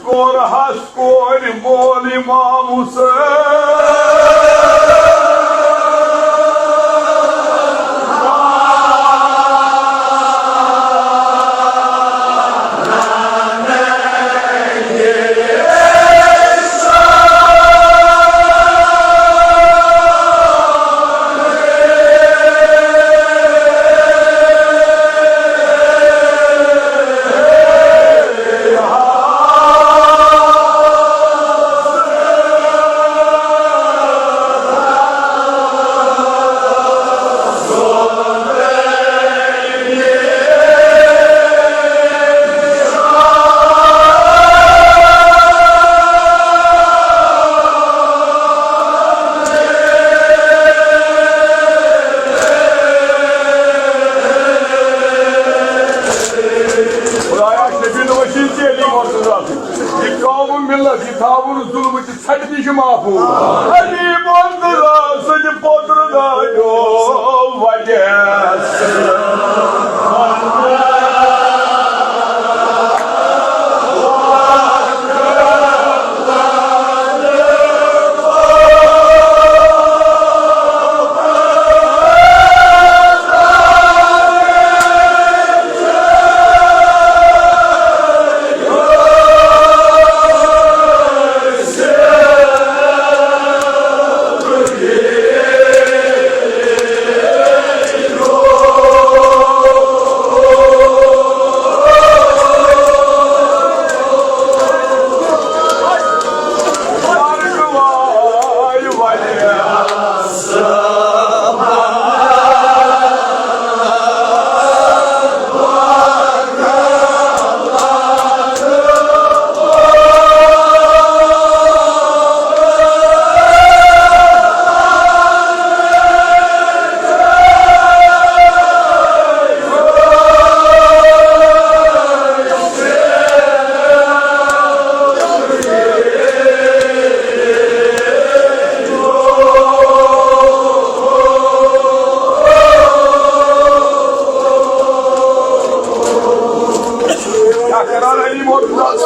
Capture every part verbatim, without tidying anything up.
کوٚر حس کورِ مول امام حسین۔ خدایا، شبیر وشی ژےٚ علی مرتضی سۭتۍ۔ یہِ قوم ملت، یہِ تھاوُن ظلم تہٕ ژھٹنہِ چھُ معفوٗظ۔ علی مرتضی سٕنٛدِ پوترٕ داریو وجہ۔ کیٛاہ کران علی محمد؟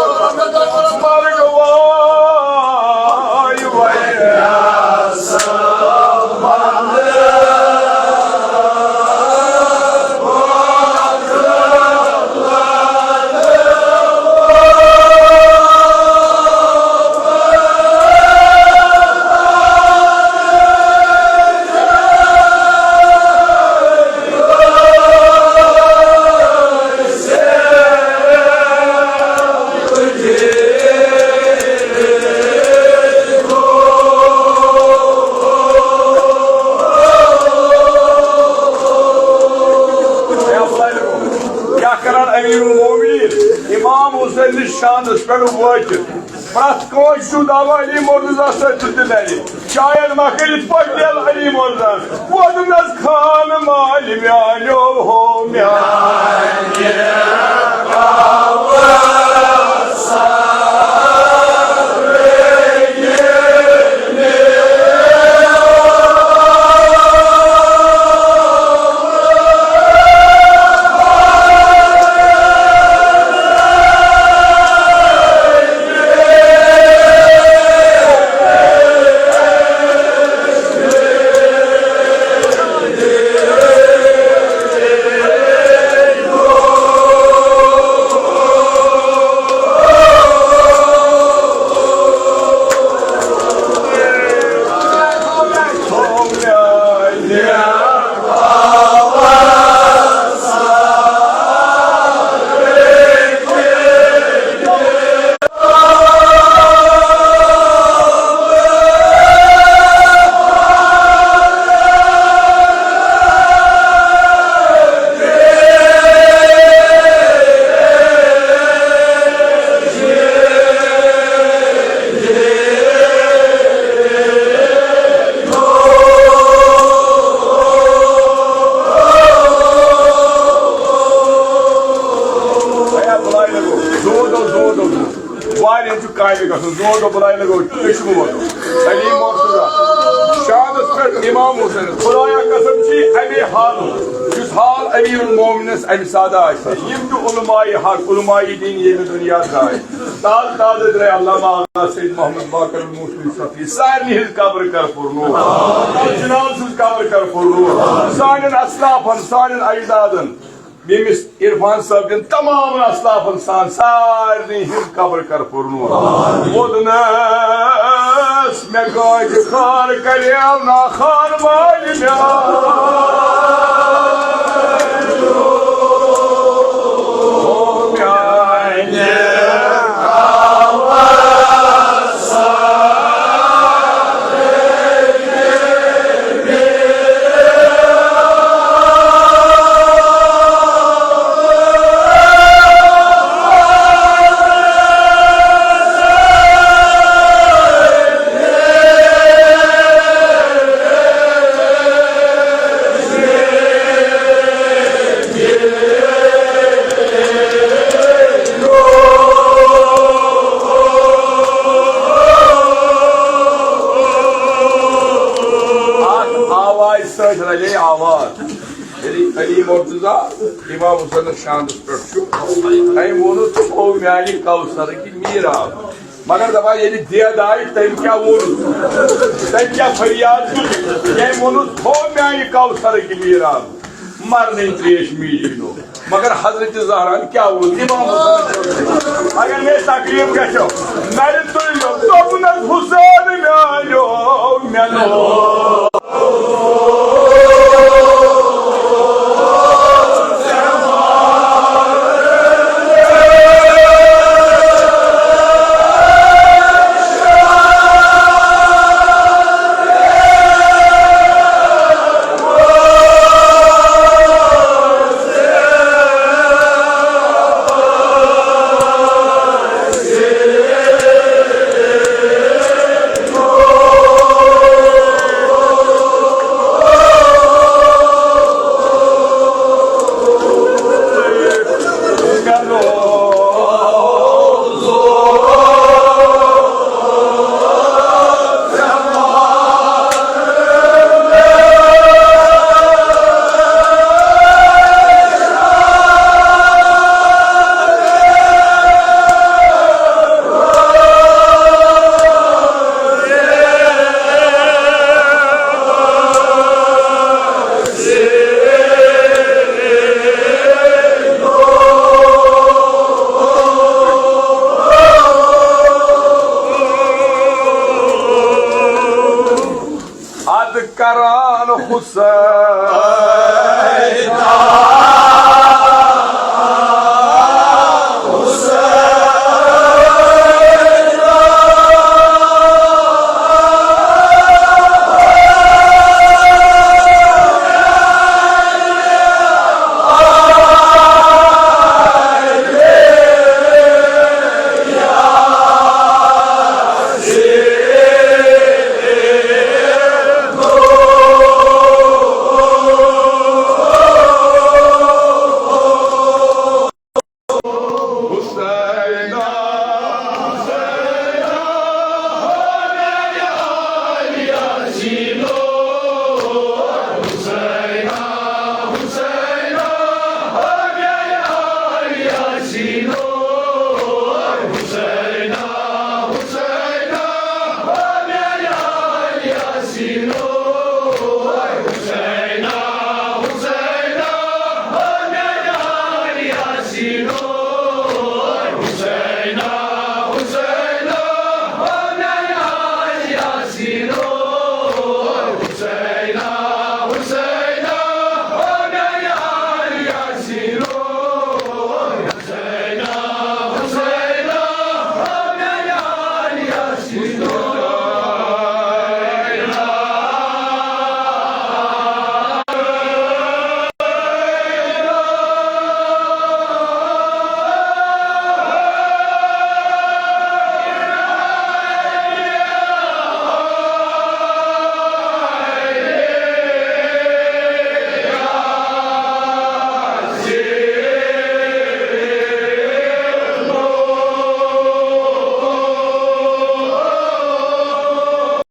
کیٛاہ کران امیر المومنین؟ امام حسین نِش شانس پٮ۪ٹھ وٲتِتھ پرٛٮ۪تھ کٲنٛسہِ چھُ دعویٰ علی مرتضیٰ سۭتۍ تہِ لرِ۔ شاید ما کٔرِتھ پۄٹھ دِل علی مرتضیٰ۔ ووٚنمَس خان مالہِ میٛانیو ہو میٛانہِ۔ زور دو، زور دو، زور۔ واریاہن چھُ کامہِ گژھُن، زور دو بلاے لگو، أسۍ چھِ ووت۔ علی مرتضیٰ، شانس پٮ۪ٹھ امام حسین، خدایا قسم چھی اَمے حالُک۔ یُس حال امیر المومنس امہِ سادٕ آسہِ، یِم تہِ علماء حق، علماء دین ییٚمہِ دُنیا درٛاے، تازٕ تازٕ درٛاے علامہ آغا سید محمد باقر الموصلی صفی، سارنٕے ہٕنٛز قبر کر پُرنور، جناب سٕنٛز قبر کر پُرنور، سانٮ۪ن اسلافن، سانٮ۪ن اجدادن، ییٚمِس عرفان صٲب کٮ۪ن تمام اسلافن سان سارنٕے ہٕنٛز قبر کر پُرنور۔ ووٚدنس مےٚ گاجہِ خار کریو نا خار مالہِ مےٚ۔ اکھ آواز سۭتۍ رلے آواز۔ ییٚلہِ علی مرتضیٰ امام حسینس شاندس پٮ۪ٹھ چھُ، أمۍ ووٚنُس، "ژٕ گوٚو میانہِ کوثرٕکۍ میٖراب۔" مگر دپان، ییٚلہِ دید آیہِ، تٔمۍ کیٛاہ ووٚنُس؟ تٔمۍ کیٛاہ فریاد تُج؟ تٔمۍ ووٚنُس، "تھوو میانہِ کوثرٕکۍ میٖراب، مرنٕے تریش میٖجی نہٕ۔" مگر حضرت زہرا ہن کیٛاہ ووٚن؟ امام حسین۔ اگر مےٚ تکلیف گژھیو، مےٚ تُلِو دوٚپُن، "حسین میانیو، مےٚ نو۔" ادٕ کران حسین۔